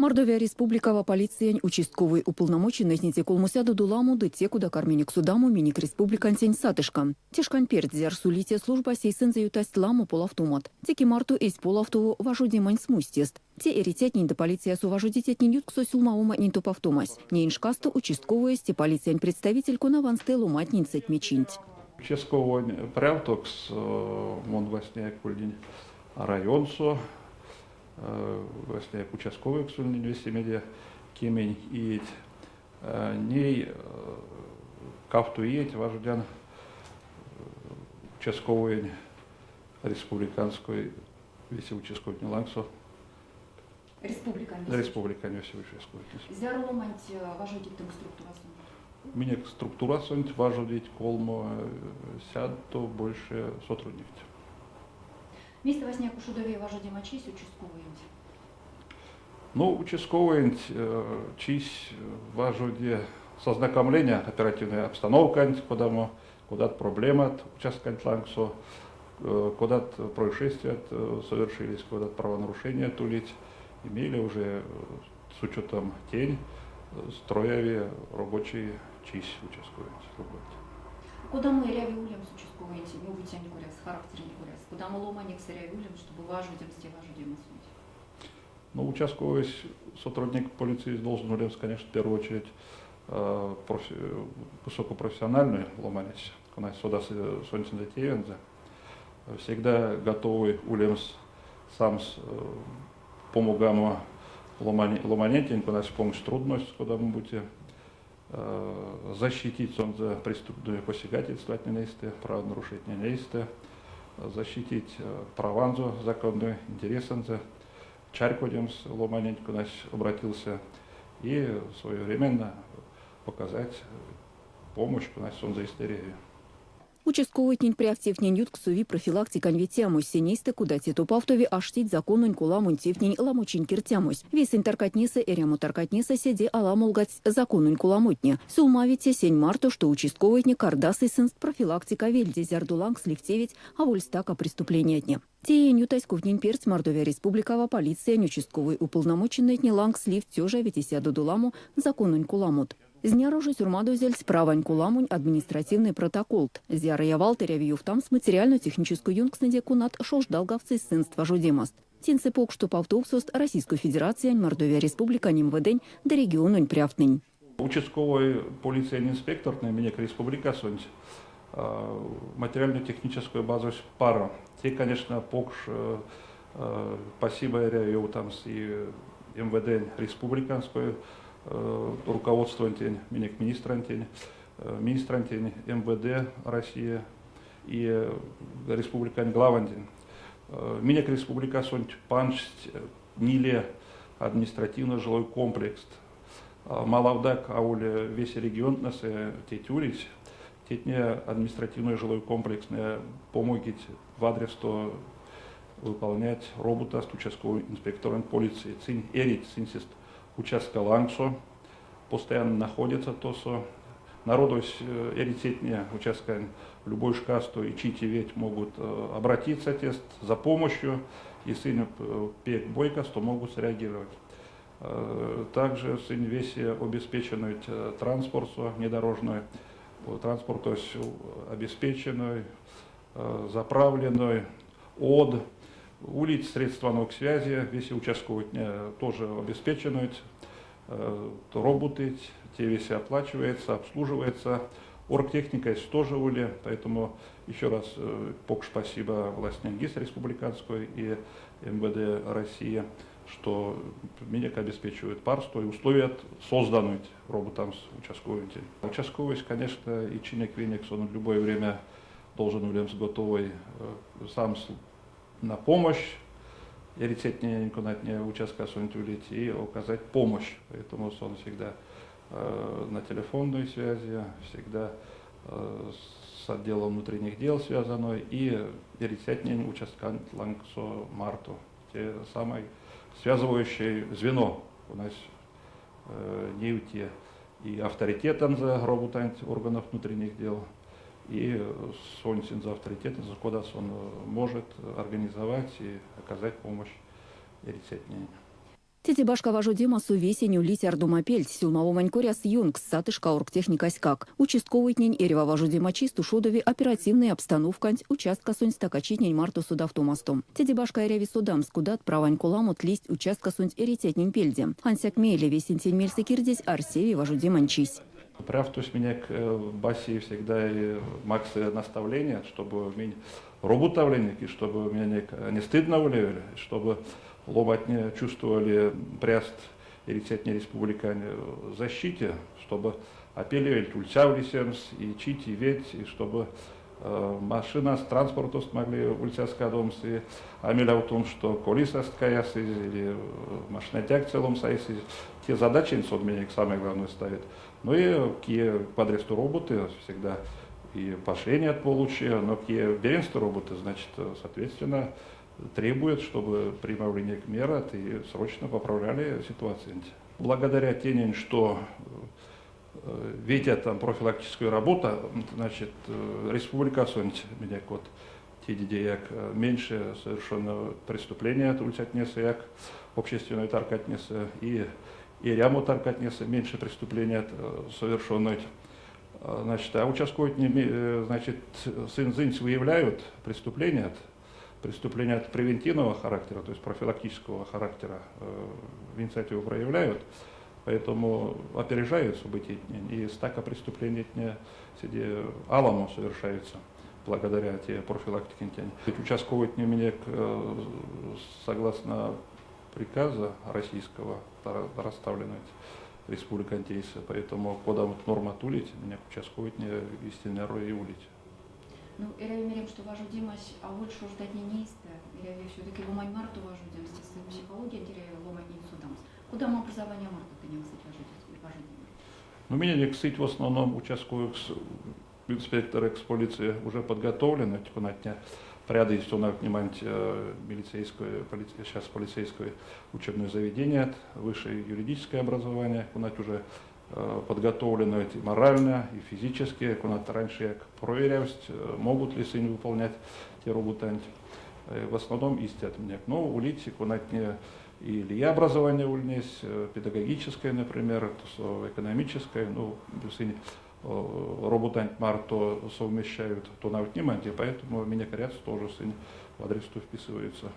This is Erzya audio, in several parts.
Мордовия Республикава полициянь участковой уполномоченнойтне те 300-до ламо ды те, кода карминек содамо, минек республикантень сатышка. Те шканть перть, зярс ули те службась, эйсэнзэ ютасть ламо полавтомат. Теке марто эзть полавтово важодемань смустест. Те эрицятнень ды полициясо важодицятнень ютксо сюлмавоматнень топавтомась. Неень шкасто участковоесь те полициянь представитель, кона вансты ломантнень сэтьмечинть. Участковоень прявтокс мон васняяк ульнинь районсо, васняяк участковоекс ульнинь весемеде 10 иеть. Ней кавто иеть важодян участковоень республиканской весе участковойтне лангсо. Республикань? Республикань весе участковойтне. Зяро ломанть важодить тынк структурасонть? Минек структурасонть важодить 300 больше сотрудникть. Мейстэ васняяк ушодови важодема чись участковоенть? Ну, участковоенть чись важоди с ознакомления оперативной обстановканть, кодамо, кодат проблемат участканть лангсо, кодат происшествият совершились, кодат правонарушеният улить. И мейле уже с учетом тень строяви рабочий чись участковоенть. Кодамо эряви улемс участковоенть обуцянь коряс, характерэнь коряс? Кодамо ломанекс эряви улемс, чтобы важодемс те важодемасонть? Ну, участковый сотрудник полиции должен улемс, конечно, в первую очередь высокопрофессиональный ломанесь, конась содасы соньсэнзэ тевензэ, всегда готовый улемс самс помогамо ломанентень, конась понгсь трудность кодамо-бути, защитить сонзэ преступной посягательстватнень эйстэ, правонарушениятнень эйстэ, защитить праванзо, законной интересэнзэ, чарькодемс ломаненть, конась обратился, и своевременно показать помощь, конась сонзэ эйстэ эряви. Участковойтнень прявт тевтнень юткс сови профилактикань ветямось. Сень эйстэ, кода те топавтови, аштить закононь коламонь тевтнень ламочинь киртямось. Весень таркатнесэ, эрямо таркатнесэ седе аламолгадсть закононь коламотне. Сюлмавить те сень марто, што участковойтне кардасызь сынст профилактика вельде, зярдо лангс ливтевить аволь стака преступлениятне. Те иень ютазь ковтнень перть Мордовия Республикава полициянь участковой уполномоченнойтне лангс ливтсть тёжа 500-до ламо закононь коламот. Зняро жо сёрмадозельть правань коламонь административной протоколт. Зярыя валт эряви ёвтамс материально-технической ёнкстнэде, конат шождалгавтсызь сынст важодемаст. Теньсэ покш топавтовксост Российской Федерациянь, Мордовия Республикань МВД-нь ды региононь прявтнэнь. Участковой полициянь инспектортнэ минек республикасонть материально-технической базась паро. Те, конечно, покш спасибо эряви ёвтамс и МВД-нь республиканской руководствонтень, минек министрантень, министрантень МВД России и республикань главантень. Минек республикасонть панжсть ниле административно-жилой комплекст. Малавдак аволь весе регионтнэсэ теть улить. Тетне административной жилой комплекстнэ помогить вадрясто выполнять роботаст участковой инспекторонть полиции. Сынь эрить сынсест участка лангсо, постоянно находятся тосо. Народось эрицятне участкань любой шкасто и чить и веть могут обратиться тест за помощью, и сынь пек бойкасто могут среагировать. Также сынь весе обеспечены транспортсо внедорожной, транспорт, то есть обеспеченной, заправленной, од улить средства связи, весе участковые тоже обеспечены, роботыть, те весе оплачивается, обслуживается. Оргтехника есть тоже ули, поэтому еще раз покш спасибо властям ГИС республиканской и МВД России, что минек обеспечивают парсто и условия созданы роботам участковым. Участковый, конечно, и чинек венек, он в любое время должен улемс готовый сам на помощь, эрицятненень, конатне участкасонть улить, и оказать помощь. Поэтому он всегда на телефонной связи, всегда с отделом внутренних дел связанной, и эрицятнень участканть лангсо марто. Те самое связывающее звено у нас не те и авторитетэнзэ роботанть органов внутренних дел, и соньсэнзэ авторитетэнзэ, кода он может организовать и оказать помощь эрицятненень. Теде башка важодемасо весень улить ардомапельть, сюлмавомань коряс ёнкст, сатышка оргтехникаськак. Участковойтнень эрьва важодемачист ушодови оперативной обстановканть участкасонть стакачитнень марто содавтомасто. Теде башка эряви содамс, кодат правань коламот лиссть участкасонть эрицятнень пельде. Ансяк мейле весень тень мельсэ кирдезь арсеви важодемань чись. Прявтось минек баси всегда и максы наставление, чтобы минь роботавлинек, и чтобы минек не стыдно улевель, чтобы ломатне чувствовали пряст эрицятне республикань защите, чтобы а пелевельть ульцяв лисемс, и чить, и веть, и чтобы машинаст, транспортост могли ульцяс кадомс, и а мелявтомс, что колисаст каясызь, или машинанть целом сайсызь. Те задачи сон минек самое главное ставит. Ну и кие вадрясто роботы всегда и поощрение получи, но кие беряньстэ роботы, значит, соответственно, требует, чтобы примали меры и срочно поправляли ситуацию. Благодаря тенень, что ветят там профилактическую работу, значит, республикасонть минек вот тедедеяк меньше совершенно преступления ульцятнесэяк, общественной таркатнесэ и эрямо таркатнесэ меньше преступления совершенных. Значит, а участковые, значит, сынь выявляют преступления, преступления превентивного характера, то есть профилактического характера, инициативу проявляют, поэтому опережают события и стака преступлений седе аламо совершаются благодаря те профилактике. Участковый минек, согласно приказа российского, расставлены республиканть эйсэ, поэтому кода вот норма улить, минек участковый истинный рой и улить. Ну, эряви меремс, что важодемась аволь шождатнень эйстэ, эряви все-таки ломань марто важодемс, психология ломанень содамс. Кодамо образования марто тыненк важодеме? Ну, миненек сыть в основном участковых инспекторы полиции уже подготовлены, конатне прядызь тонавтнеманть милицейское, сейчас полицейское учебное заведение, высшее юридическое образование, конат уже подготовлены и морально, и физически, конат раньше проверялись, могут ли сынь выполнять те роботанть. В основном истят минек. Но улить конатне и лия образование ульнесь, педагогическое, например, экономическое, ну, сынь роботанть марто совмещают тонавтнеманть, и поэтому минек рядс тоже сынь вадрясто вписываются.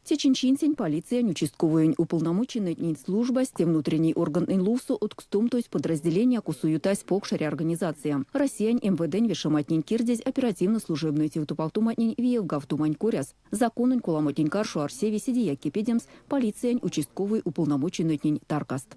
Течинь чинтень полициянь участковоень уполномоченнойтнень службась, те внутренней органтнэнь лувсо одкстомтозь подразделения, косо ютась покш реорганизация. Россиянь МВД вешематнень кирдезь оперативно-служебной тевтопавтоматнень виевгавтомань коряс. Закононь коламотнень каршо арсеви седеяк кепедемс полициянь участковой уполномоченнойтнень таркаст.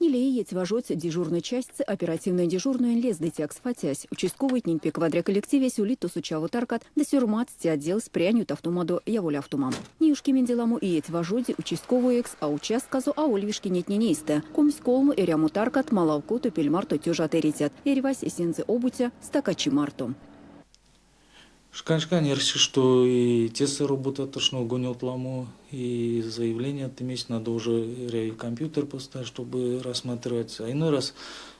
Ниле иеть важодсь дежурной частьсэ оперативной дежурноень лездыцякс фатясь. Участковойтнень пек вадря коллективесь, улить тосо чаво таркат, ды сёрмадсть отделс прянь ютавтомадо яволявтома. Ней уш кеменде ламо иеть важоди участковоекс, а участказо аволь вишкинетнень эйстэ. 23 эрямо таркат, малав кото пель марто тёжат эрицят. Эрьвась эсензэ обуця, стакачи марто. Шкань-шкань эрси, что и тесэ роботатошно гонят ламо, и заявление иметь надо уже и компьютер поставить, чтобы рассматривать. А иной раз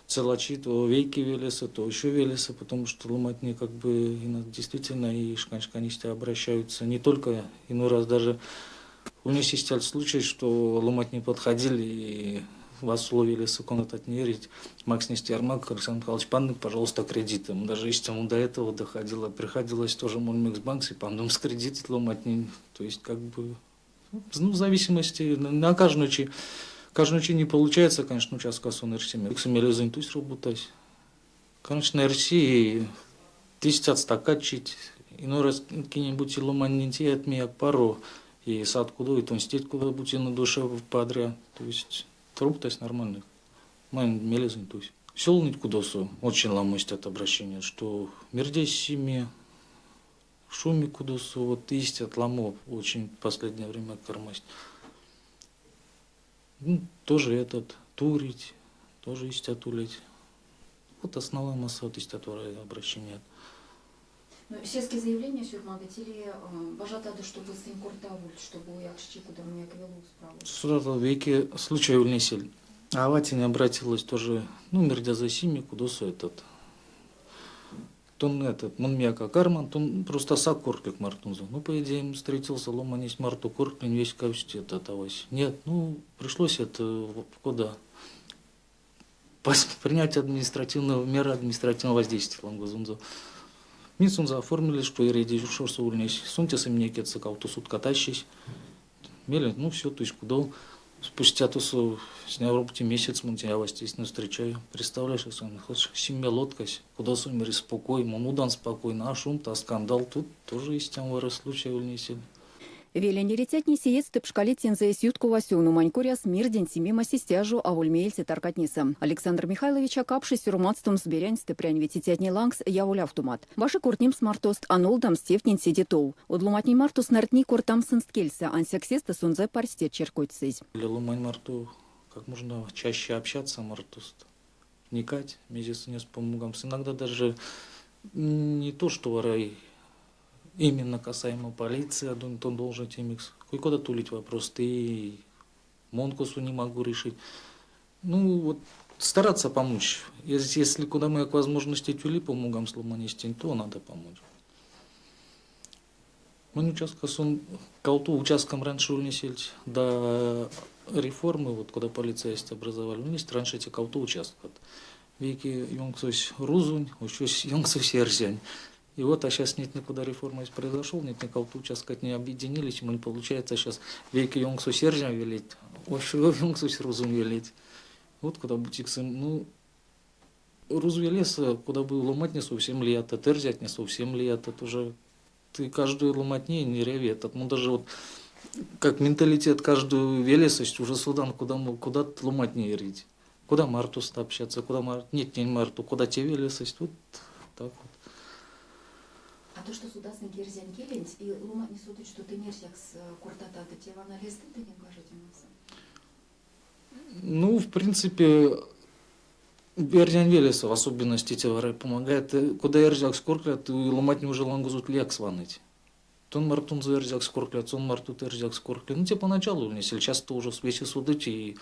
цела чи, то вейке велесэ, то еще велесэ, потому что ломатне как бы действительно и шкань-шкань обращаются. Не только, иной раз даже у меня есть случай, что ломатне подходили и васоло велесэ конататне эрить, макснесть ярмак, Александр Михайлович, пандык, пожалуйста, кредитом. Даже если ему до этого доходило, приходилось тоже молемс банкс и пандомс кредит ломатнень. То есть, как бы, ну, в зависимости, на каждую чи, каждую чи не получается, конечно, участкасо эрсеме. Мелезэнь тусь роботась. Конечно, эрси, истят стакачить, иной раз кинень-бути ломанентень теят паро, и сат кудов, и тонстеть кода-бути на душе вадря. То есть, роботась нормально. Монь мелезэнь тусь. Сёлныть кудосо очень ламо истят обращения, что мирдесь сими, шуми кудосо, вот истят ламо очень в последнее время кармасть. Ну, тоже этот, турить, тоже истят улить. Вот основная масса вот истят обращения. Ну, сеске заявления сёрмадыть или бажатадо, чтобы сынь кортавольть, чтобы ояксчи кодамояк велув справа? Сюда вейке случай ульнесель. Аватень обратилась тоже, ну, мирдезэ сими, кудосо этот. Тон этот, мон мияк а карман, тон просто сак кортлик мартонзо. Ну, по идее, встретился ломанесь марто кортлинь весь кавсть этот авась. Нет, ну, пришлось это куда? Принять административную меру административного воздействия лангозонзо. Минь сонзэ оформили, что эри ушосо ульнесь. Сон тесэ минек кедьсэ кавто сутка тащись. Мейле, ну все, то есть куда спустя тосо сняв месяц мон те авась встречаю. Представляешь, сон симеме лоткась, кудосо мери спокой, мон удан спокойно, а шум-то, скандал тут тоже есть там случай ульнесь. Велень эрицятне сеедьстэ пшкалить тензэ эсь юткова сёвномань коряс мирдень симемась истя жо аволь меельце таркатнесэ. Александр Михайлович а капши сёрмадстомс беряньстэ прянь ветицятнень лангс яволявтомат. Бажи кортнемс мартост, а нолдамс тевтнень седе тов. Од ломантнень марто снартни кортамс сынст кельсэ, ансяк сестэ сонзэ парсте чарькодьсызь. Ломань марто как можно чаще общаться мартост, вникать, мезе сынест помогамс. Иногда даже не то, что варай именно касаемо полиции, я думаю, он должен темикс. Кой-кода тулить вопрос, ты мон косо не могу решить. Ну, вот стараться помочь. Если куда мы к возможности тюли помогам ломанестень, то надо помочь. Мы участка сон кавто участкам раньше ульнесельть до реформы, вот когда полицейские образовали, у раньше эти кавто участкат. Вейке ёнксось рузонь, ощо ёнксось эрзянь. И вот, а сейчас нет никуда реформа произошел, нет никого участкат не объединились, мы получается сейчас вейке ёнксось эрзянь велеть, ощо ёнксось рузонь велеть. Вот куда бутик ну, руз велесэ, куда бы ломать не совсем лията, эрзят не совсем лията, тоже ты каждую ломатне не ревет. Ну, даже вот как менталитет каждую велесость уже содан, куда, куда ломать не эрить. Куда марту общаться, куда мар... нет, не марту, куда те велесость, вот так вот. А то, что содасынк эрзянь келенть, и ломантне содыть, что ты эрзякс кортат, те вана лезды тыненк важодемасо? Ну, в принципе, эрзянь велесэ, в особенности те помогает. Кода эрзякс кортлят, ломантне уже лангозот лиякс ваныть. Тон мартонзо эрзякс кортлят, сон мартот эрзякс кортли. Ну, те поначалу, если часто уже весе содыть, и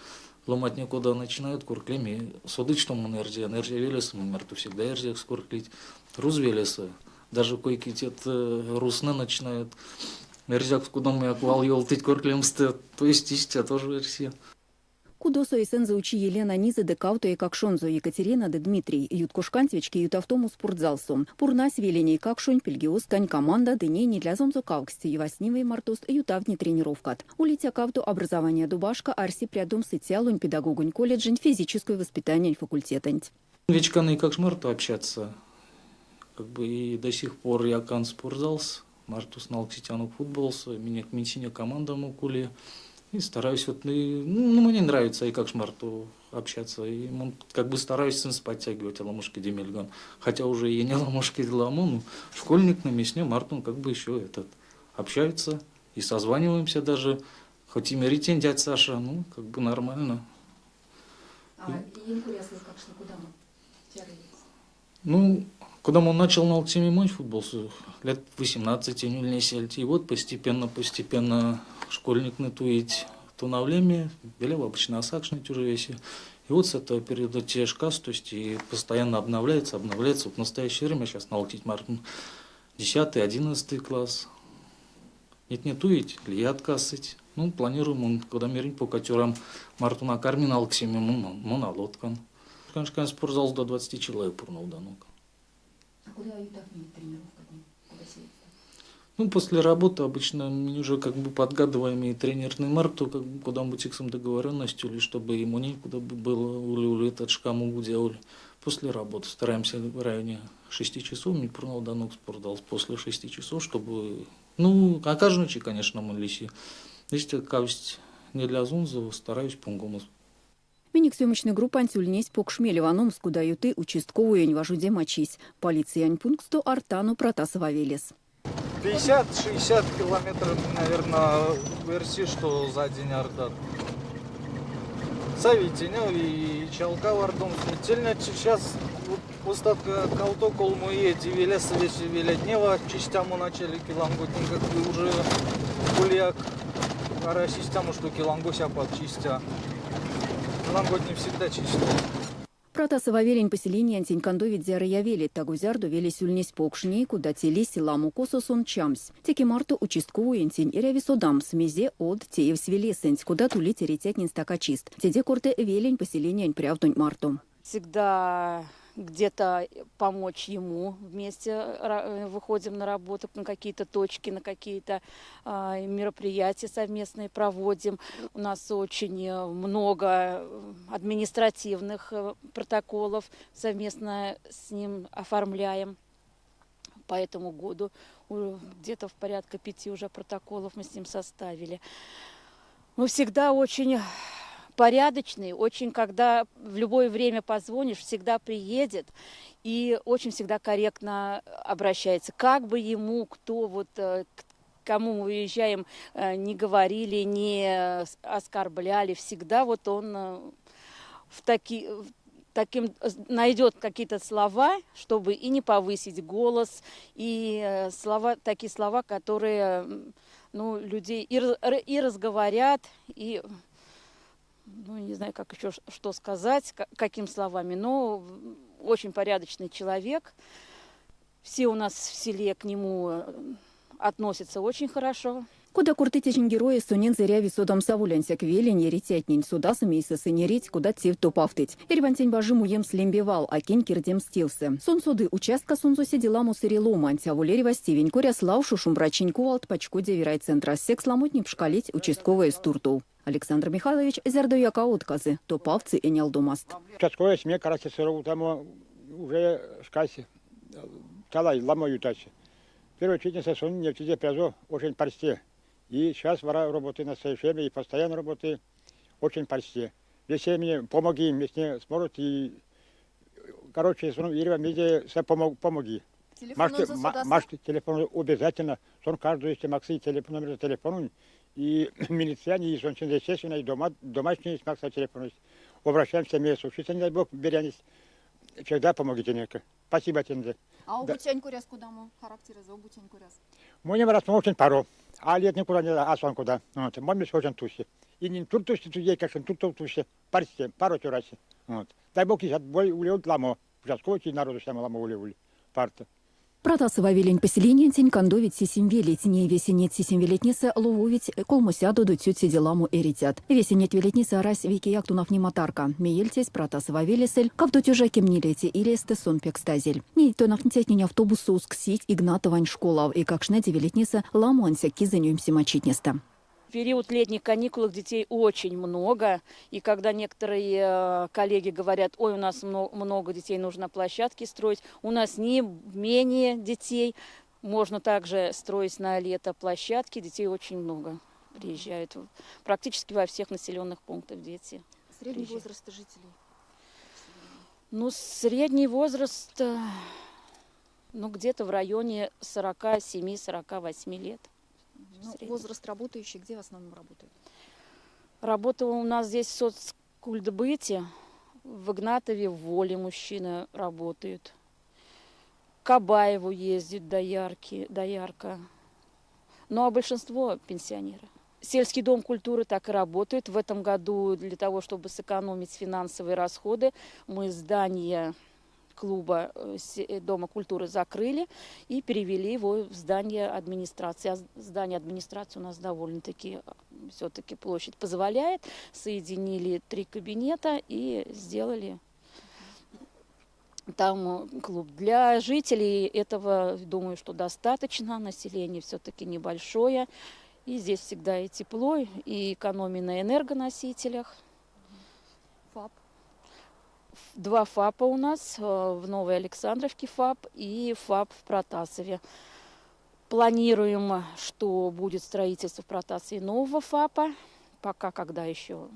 ломантне кода начинают кортлеме, содыть, что мон эрзя, эрзя велесэ, марто всегда эрзякс кортлить. Руз велесэ, даже кой-кить рузтнэ начинают эрзякс кодамояк вал ёвтыть кортлемстэ, то есть истя тоже эрси. Кудосо эсензэ учи Елена низэ ды кавто эйкакшонзо Екатерина ды Дмитрий. Юткошканть вечки ютавтомо спортзалсо. Пурнась велень эйкакшонь пильгеусконь команда ды ней недлязонзо кавксть вастневи мартост ютавтни тренировкат. Улить кавто образованиядо башка арси прядомс Ицялонь педагогонь колледжень физической воспитаниянь факультетэнть. Вечкан эйкакш марто общаться. Как бы и до сих пор якан спортзалс, мартост налксетянок футболсо, минек минсинек команданок ули. И стараюсь, вот, и, ну, мне нравится эйкакш марто общаться. И мон, как бы стараюсь сынст подтягивать аламошкеде мельган. Хотя уже и не аламошкеде ламо, ну, школьник на месне мартон как бы еще этот, общаются. И созваниваемся даже. Хоть и меритень дядь Саша, ну, как бы нормально. А иень коряс эйкакштне кодамо? Ну, когда он начал налксеме монсь футбол, лет 18 ульнесельть, и вот постепенно, постепенно школьниктне туить тонавлеме, велев обычно а сакшныть уже весе. И вот с этого периода те шкас, то есть и постоянно обновляется, обновляется. Вот в настоящее время сейчас налксить мартон 10 11 класс. Нет, не туить, лият касыть. Ну, планируем, он, когда мерень по цёрам мартон а карми налксеме, мон а лоткан. Конечно, спортзал до 20 человек пурнавданок. А куда ютавтнить тренировкатнень? Куда сеедьстэ? Ну, после работы обычно мы уже как бы подгадываем и тренертнэнь марто, как бы кодамо-бути договоренностью, или чтобы ему некуда было, или этот шка делали. После работы стараемся в районе 6 часов, минь пурнавданок спортзалс после 6 часов, чтобы, ну, а каждую ночь, конечно, мы лиси. Если кавсть недлязонзо, стараюсь понгомс. Минек съёмочной группанть ульнесь покш мель ваномс, кода юты участковоень важодема чись. Полициянь пунктсто ардтано Протасова велес. 50-60 километров, наверное, эрси, что за день ардат. Сави теня и Ицялкав ардомс. Тельня сейчас остатка кавто колмо иеть велесэ весе велетнева чистямо начали киланготнень, как бы уже улияк арась истямо, что килангось апак чистя. Киланготне всегда чистят. Протасова велень поселениянтень кандовить зярыя велеть, таго-зярдо велесь ульнесь покш, ней, кода те лиссь, ламо косо сон чамсь. Теке марто участковоентень эряви содамс, мезе од теевсь велесэнть, кодат улить эрицятнень стакачист. Теде корты велень поселениянь прявтонть марто. Всегда где-то помочь ему, вместе выходим на работу, на какие-то точки, на какие-то мероприятия совместные проводим. У нас очень много административных протоколов совместно с ним оформляем. По этому году где-то в порядка 5 уже протоколов мы с ним составили. Мы всегда очень порядочный, очень, когда в любое время позвонишь, всегда приедет и очень всегда корректно обращается. Как бы ему кто, вот, к кому мы выезжаем, не говорили, не оскорбляли, всегда вот он таким найдет какие-то слова, чтобы и не повысить голос, и такие слова, которые, ну, людей и разговорят, и... Ну, не знаю, как еще что сказать, какими словами, но очень порядочный человек. Все у нас в селе к нему относятся очень хорошо. Кода кортыть течинь героесь, сонензэ эряви содамс аволь ансяк велень эрицятнень, содасы, мейсэ сынь эрить, кодат тевть топавтыть. Эрьвантень бажи муемс лембе вал, а кинь кирдемс тевсэ. Сон соды, участкасонзо седе ламо сыре ломанть, аволь эрьвась тевень коряс лавшо шумбрачинь кувалт пачкодеви райцентрас, секс ламотне пшкалить участковоест туртов. Александр Михайлович зярдояк а отказы, топавтсы энялдомаст. Участковоесь мне кармась роботамо уже шкась талай ламо ютась. Первое читнесэ сон невтизе прязо очень парсте. И сейчас вара роботы на своей ферме, и постоянно работы очень парсте. Весе мне помоги, вместе сможет, и, короче, сон эрьва мезесэ помоги. Телефон, телефон обязательно, сон каждую если максы телефон, номер телефона, и милиция, и сон естественно, и дома, домашние макса телефон. Обращаемся, мы случится, не дай бог, берянись. Всегда помогите некое. Спасибо тебе. А обуцянь коряс кодамо? Характерэзэ обуцянь коряс? Монь раз очень паро. А лет никуда не, а сон куда. Вот. Мон очень туси. И не тут туси, тут ей, как тут туси. Парсте, паро цёрась. Вот. Дай бог, и бой улевель ламо. Участковый народу сам ламо улевель. Парто. Протасова велень поселениянтень кандовить сисем велеть. Ней весе неть сисем велетнесэ лововить колмосядодо цють седе ламо эрицят. Весе неть велетнесэ арась вейкеяк тонавтнема тарка. Меельцесь Протасова велесэль, 2014 иестэ сон пекстазель. Ней тонавтницятнень автобуссо усксить Игнатовань школав. Эйкакштне те велетнесэ ламо ансяк кизэнь оймсема читнестэ. В период летних каникул детей очень много. И когда некоторые коллеги говорят, ой, у нас много детей, нужно площадки строить, у нас не менее детей. Можно также строить на лето площадки, детей очень много приезжают. Практически во всех населенных пунктах дети. Средний приезжают. возраст жителей? Ну, средний возраст, ну, где-то в районе 47-48 лет. Ну, возраст работающих, где в основном работают? Работа у нас здесь в соцкультбыте, в Игнатове, в Воле мужчины работают. К Абаеву ездят доярка. Ну а большинство пенсионеры. Сельский дом культуры так и работает. В этом году для того, чтобы сэкономить финансовые расходы, мы здание клуба Дома культуры закрыли и перевели его в здание администрации. А здание администрации у нас довольно-таки все-таки площадь позволяет. Соединили 3 кабинета и сделали там клуб. Для жителей этого, думаю, что достаточно. Население все-таки небольшое. И здесь всегда и тепло, и экономия на энергоносителях. ФАП? 2 ФАПа у нас, в Новой Александровке ФАП и ФАП в Протасове. Планируем, что будет строительство в Протасове нового ФАПа. Пока, когда еще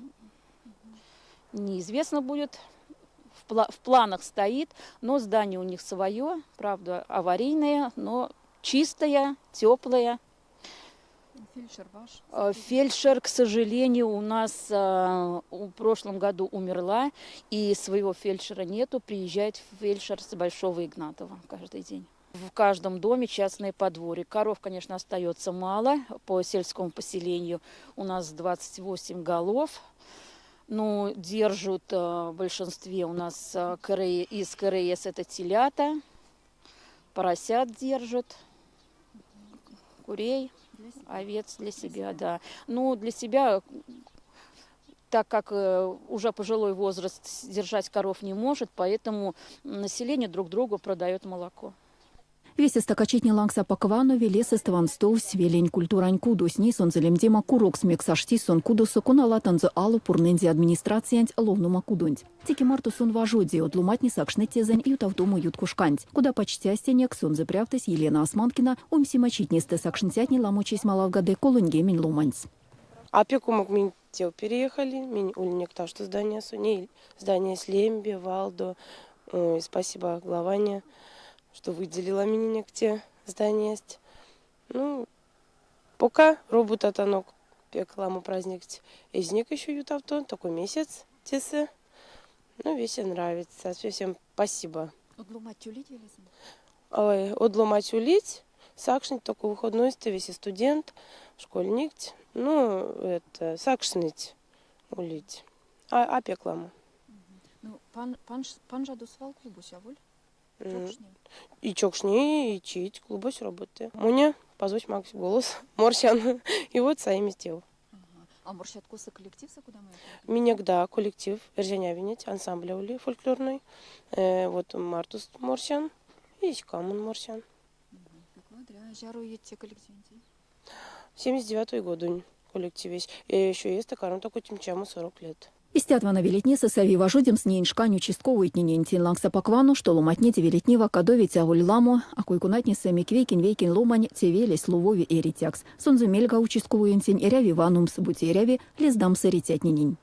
неизвестно будет. В планах стоит, но здание у них свое, правда, аварийное, но чистое, теплое. Фельдшер ваш? Фельдшер, к сожалению, у нас в прошлом году умерла, и своего фельдшера нету. Приезжает фельдшер с Большого Игнатова каждый день. В каждом доме частное подворье. Коров, конечно, остается мало. По сельскому поселению у нас 28 голов. Ну, держат в большинстве у нас из КРС это телята, поросят держат, курей, овец для себя, да. Ну, для себя, так как уже пожилой возраст держать коров не может, поэтому население друг другу продает молоко. Весе стакачитнень лангс апак вано велесэст ванстовсь велень культурань кудось. Ней сонзэ лемдема курокс, мекс ашти сон кудосо, кона латанзо ало пурнынзе администрациянть ловнома кудонть. Теке марто сон важоди, од ломантне сакшныть тезэнь ютавтомо юткошканть. Кода пачтясь тенек сонзэ прявтось Елена Османкина, оймсема читнестэ сакшныцятнень ламочись малавгады 30 ломаньс. А пек умок минь тев переехали, минь ульнинек ташто зданиясо, ней зданиясь лембе, валдо. Ой, спасибо главане, что выделила миненек те зданиясь. Ну, пока роботатанок пек ламо праздникть. Эзинек еще ютавто, такой месяц тесэ. Ну, весе нравится. Всем спасибо. Од ломанть улить велесэнть? Ой, од ломанть улить. Сакшныть только выходной весе студент, школьникть. Ну, это, сакшныть улить. А пек ламо. Ну, панжадо свал клубось, аволь? И чокшне, и чить клубось роботы. Моне Пазось макссь голос морсян. И вот саимизь тев. А морсят косо коллективсэ кодамо? Минек, да, коллектив Эрзянь авинеть, ансамбля ули фольклорной. Вот мартост морсян, и ськамон морсян. Зяро иеть те коллективентень? 79-й годонь коллективесь. Еще есть такая, такой чемчаму 40 лет. Истят вана велетнесэ сави важодемс неень шкань участковойтненень. Тень лангс апак вано, што ломантне те велетнева кадовить аволь ламо, а кой-конатнесэ мик вейкень-вейкень ломань те велесь ловови эрицякс. Сонзэ мельга участковоентень эряви ваномс, бути эряви, лездамс эрицятненень.